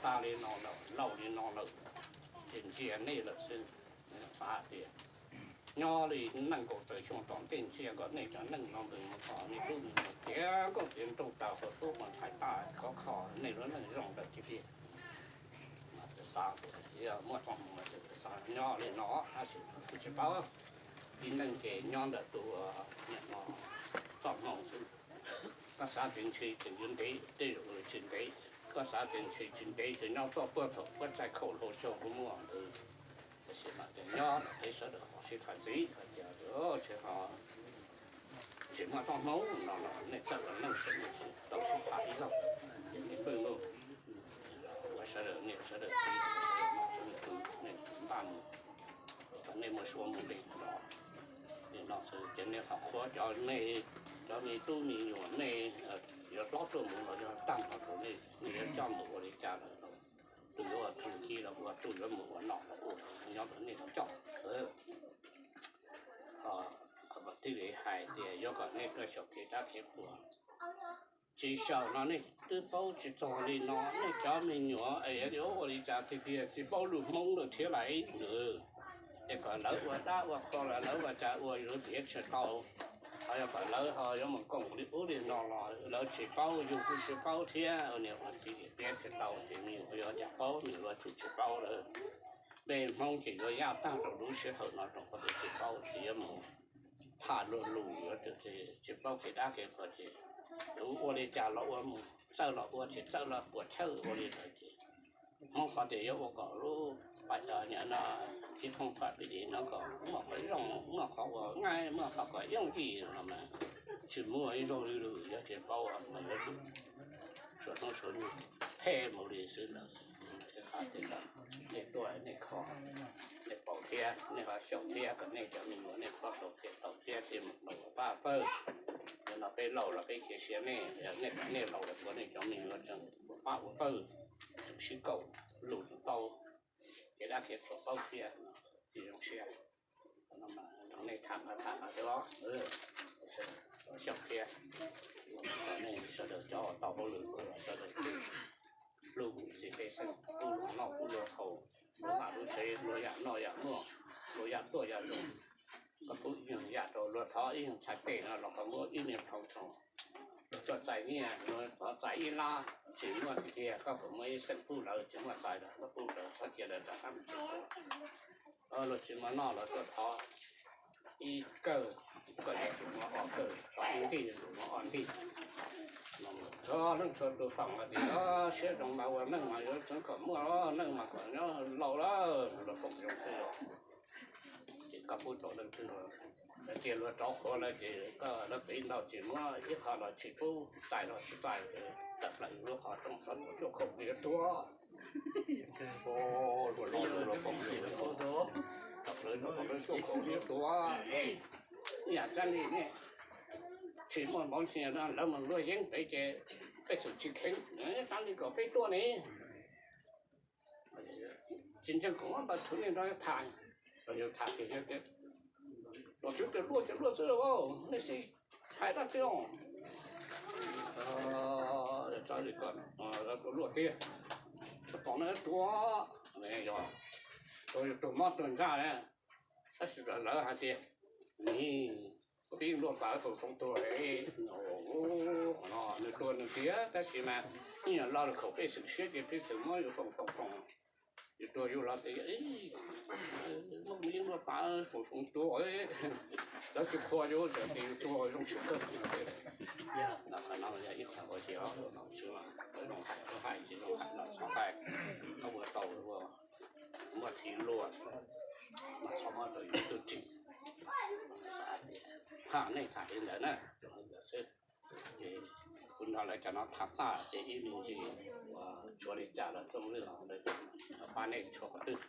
Tag li no lawm, laus li no lawm, ces ntsia nej lawm xwb. Xav hais tias nyob li nees nkaum tawm xyoo tom ntej ntsia kom nej cov neej no npes mus txog nej tub me nyuam tiav nkauj tiav nraug tau hauv tub hauv ntxhais tag khov kho, nej lub neej zoo lawm tiag tiag. Xav tias yog muaj txoj hmoo no ces xav nyob li no tab sis kuv tsis paub. Tib neeg ces nyob ntawm tus niam no txoj hmoo xwb. Koj xav tias ntshe tseem yuav ntev, tej zaum tsis ntev. Koj xav tias ntshe tsis ntev ces nyob txoj puag thaum puab txaij khaum hlau xyaum kuj muaj ntawd. Tab sis mas tias nyob peb sawv daws ho sib tham ntxiv hais tias tsis ho tsis muaj txoj hmoo no los nej txawm los neej tseem tau sib tham ib zaug, ces nej pw mus, ua sawv daws niam sawv daws txiv, sawv daws npaj mus, nej muaj suab muaj npe los. Nim no xwb ces nej ho qhuas cov nej, cov me tub me nyuam nej yuav hlob tuaj mus los yog tag nrho rau nej, nej yuav coj mus ua li cas los, tus yuav ua tug ci los ua, tus yuav mus ua no los ua, nyob rau nej coj. Ho thiaj li hais tias yuav kom nej tuaj xyaum kev dab kev qhuas. Tsis xyaum no nej twb paub tsis txog li no, nej cov me nyuam es yuav ua li cas tiag tiag tsis paub lus Hmoob lawm thiab lauj. Es kom lawv ua dab ua qhua los lawv ua cas ua yuav piav tsis tau. Ho yog kom lawv ho yuav mus koom li ub li no los lawv tsis paub, yus kuj tsis paub thiab, niam ua txiv piav tsis tau ces nws yuav ua cas paub, nws yuav tsum tsis paub lawm. Peb Hmoob ces yuav yaj tag rau lub sij hawm no rau qhov tias tsis paub ces yuav mus tham luag lus yuav tsis paub kev dab kev qhuas ces yuav ua li cas los ua mus, txawj los ua tsis txawj los puas chawj ua li ntawd ces Hmoob qhov tias yuav ua kom lub paj no ib thooj pam pib di no kom muaj qhov zoo, muaj qhov ua nqaij, muaj qhov kom yooj yim no mas tsis muaj ib zaug li lawm, yog tsis paub mas yuav tsum suav hnub suav nyoog phem mus li xwb ntawd. Xav tias nej tuaj nej kho, nej paum thiab nej ho xyaum thiab kom nej cov me nyuam nej kho tau thiab tau thiab thiaj mus rau paj pawg. Yog no peb laus los peb cia siab nej, nej laus los puav nej cov me nyuam tseem ua paj ua pawg, tseem sib kaum lus tseem tau, kev dab kev qhuas paub thiab thiaj zoo siab. Nej tham mas tham mas thiab los xyaum thiab, nej sawv daws cov tau hauj lwm sawv daws hlub txiv pej xeem, hlub luag noj hlub luag haus, hlub vaj hlub tsev, hlub yam noj yam muaj, hlub yam tuaj yam zoo. Koj pub ib nyuag yam rau luag thov ib nyuag txhais tes no los koj muab ib nyuag phau tso, luag coj txais nyiaj luag thov txais ib lab tsis muaj tiag, koj puas muaj ib xeem pub lawv tsis muaj txais los koj pub lawv, txhob cia lawv rov qab mus tsev. Luag tsis muaj noj los koj thov ib kawm, koj yuav tsum muaj ob kawm, thov ib ntig yuav tsum muaj ob ntig. Txhua leej txhua tus foom hais tias siab zoo mas ua neej mas yuav tseev kom muaj, neej mas kom nyob laus lawm, luag foom zoo xwb. Ces koj pub rau leej twg los cia luag rov qhuav lawm ces koj lawv pem ntau tsis muab ib qho los tsis pub, txais los tsis txais, tawm plaws yus lub qhov rooj txhob tuaj cuaj khaum yuav tuag. Luag lo luag foom zoo, tawm plaws yus lub qhov rooj cuaj khaum yuav tuag. Ib yam txaj li nej tsis muaj npaum ntsis lawv mus luag yeeb pem ces pej xeem tsis kheev, txaj li kom peb tuaj ne. Tsis ntseeg kuv muab npawb thwv nej nrog tham, los yog tham tias, los tswv tias luaj ces luaj xwb, nej sib hais dab tsi os? Txawm li ko luaj tiag, tsis pom no tuag, yog tuag yus tug mob tug ntsaj, tab sis lawv hais tias, nim, peb luaj pam foom foom tuag, qhov no nws tuag nws tiag, tab sis mas ib nyuag lo lus khaum pej xeem siab ces peb txawm muab yus foom foom foom, yus tuag yus los tias, muab yeej luaj pam foom foom tuag, lawv tsis qhuas yus, txawm tias yus tuag zoo siab kawg. Qhov no yog ib qho ua siab, lawv zoo hais, lawv hais, tsis zoo hais los txhob hais, koj ua tau ua, muaj thib luaj mas txhob muab rau yus tug tsis. Tham nej tham li ntawd na, xwb. Ces kuv nrog lawv cov no tham tag ces ib me ntsis uas tshuav li cas los Txooj Lwj lawv pab nej tshuav qhov twg.